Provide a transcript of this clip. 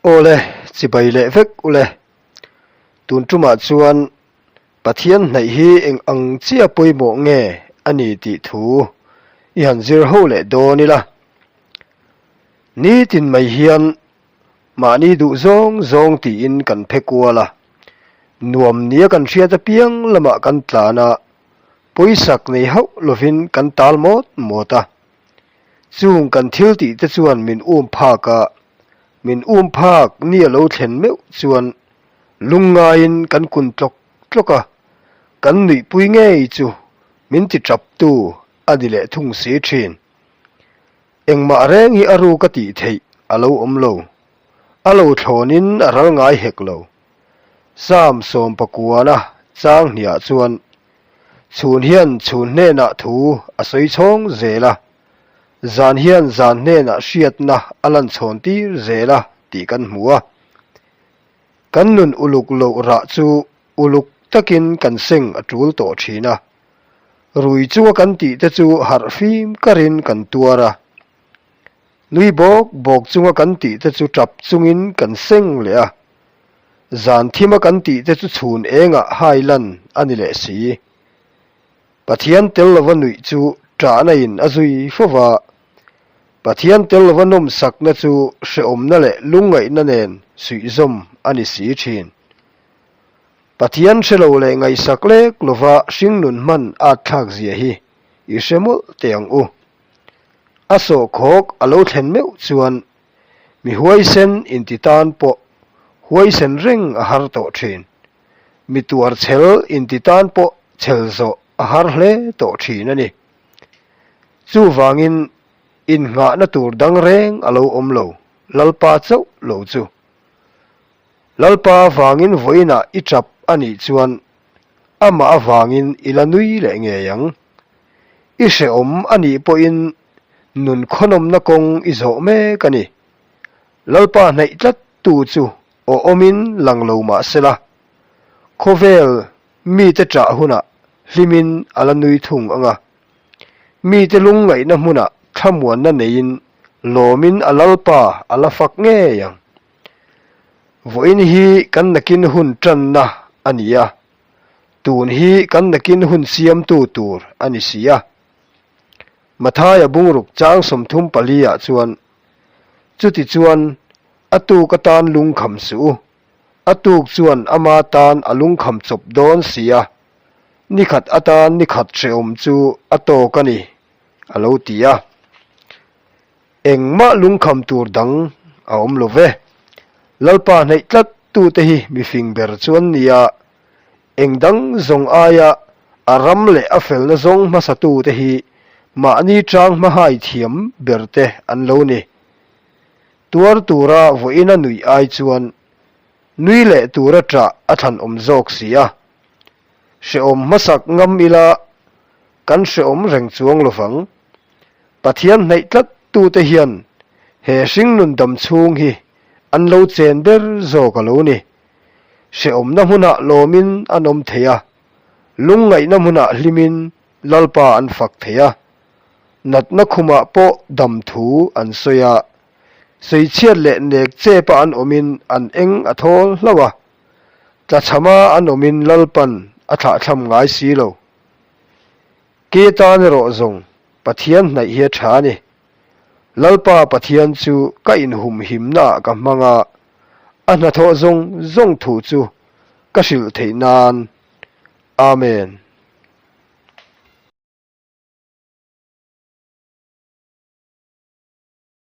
Awle, chibai leh vek ule. Tun tumah chuan Pathian hnaih hi eng ang chia pawimawh nge a ni tih thu i han zir ho leh dawn ila. Nitin mai hian mahni duh zawng zawng tiin kan phe kual a, nuam nia kan hriat apiang lamah kan tlan a, pawisak nei hauh lovin kan tal mawt mawt a. Chung kan thil tih te chuan min um phak a, min um phak ni a lo thlen meuh chuan lungngaiin kan kun tlawk tlawk a, kan nuihpui ngei chu min ti tap tu a ni leh thung si thin. Engmah reng hi a ruk a tih theih a lo awm lo, a lo thlawnin a ral ngai hek lo. Sam sawmpakuana chang hniah chuan Chhun hian chhun hnenah thu a sawi chhawng zel a, zan hian zan hnenah hriatna a lan chhawn tir zel a tih kan hmu a. Kan nun uluk loh rah chu uluk takin kan seng a tul tawh thin a, rui chunga kan tih te chu harh fim karin kan tuar a, nui bawk bawk chunga kan tih te chu tap chungin kan seng leh a. Zan thima kan tih te chu chhun engah hai lan a ni leh si. Pathian tel lova nuih chu ṭahna in a zui fo va, Pathian tel lova nawmsakna chu hrehawmna leh lungngaihna nen suihzawm a ni si ṭhin. Pathian hre lo leh ngaihsak lek lova hringnun hman at thlak zia hi i hre mawlh teh ang u. A sawhkhawk a lo thlen meuh chuan Mi huaisen inti tan pawh huaisen reng a har tawh thin. Mi tuar chhel inti tan pawh chhel zawh a har hle tawh thin a ni. Chuvangin innghahna tur dang reng a lo awm lo, Lalpa chauh lo chu. Lalpa vangin vawiinah i tap a nih chuan amah avangin i la nui leh ngei ang. I hrehawm a nih pawhin nun khawnawmna kawng i zawh mek a ni. Lalpa hnaih tlat tu chu aw awmin lang lo mah sela, khawvel mite ṭah hunah hlimin a la nui thung ang a. Mite lungngaihna hmunah thlamuanna neiin lawmin a Lalpa a la fak ngei ang. Vawiin hi kan nakin hun ṭanna a ni a. Tun hi kan nakin hun siamtu tur a ni si a. Mathaia bungruk chang 34 ah chuan, Chuti chuan a tuk atan lungkham suh u, a tuk chuan ama tan a lungkham chawp dawn si a, nikhat atan nikhat hrehawm chu a tawk a ni, a lo ti a. Engmah lungkham tur dang a awm lo ve. Lalpa hnaih tlat tute hi mifing ber chu an ni a, eng dang zawng aia a ram leh a felna zawng hmasa tute hi mahni chang hmahai thiam ber te an lo ni. Tuar tura vawiina nuih ai chuan nui leh tura ṭah a thlanawm zawk si a. Hrehawm hmasak ngam ila kan hrehawm reng chuang lovang. Pathian hnaih tlat tute hian he hringnun dam chhung hi an lo chen ber zawk a lo ni. Hrehawmna hmunah lawmin an awm thei a, lungngaihna hmunah hlimin Lalpa an fak thei a, natna khumah pawh dam thu an sawi a, sawichhiat leh nek chepa an awmin an eng a thawl hlauh a, tlachhama an awmin Lalpan a thlahthlam ngai si lo. Ke tan erawh zawng Pathian hnaih hi a tha a ni. Lalpa Pathian chu ka inhumhimnaah ka hmang a, a hnathawh zawng zawng thu chu ka hrilh theih nan. Amen.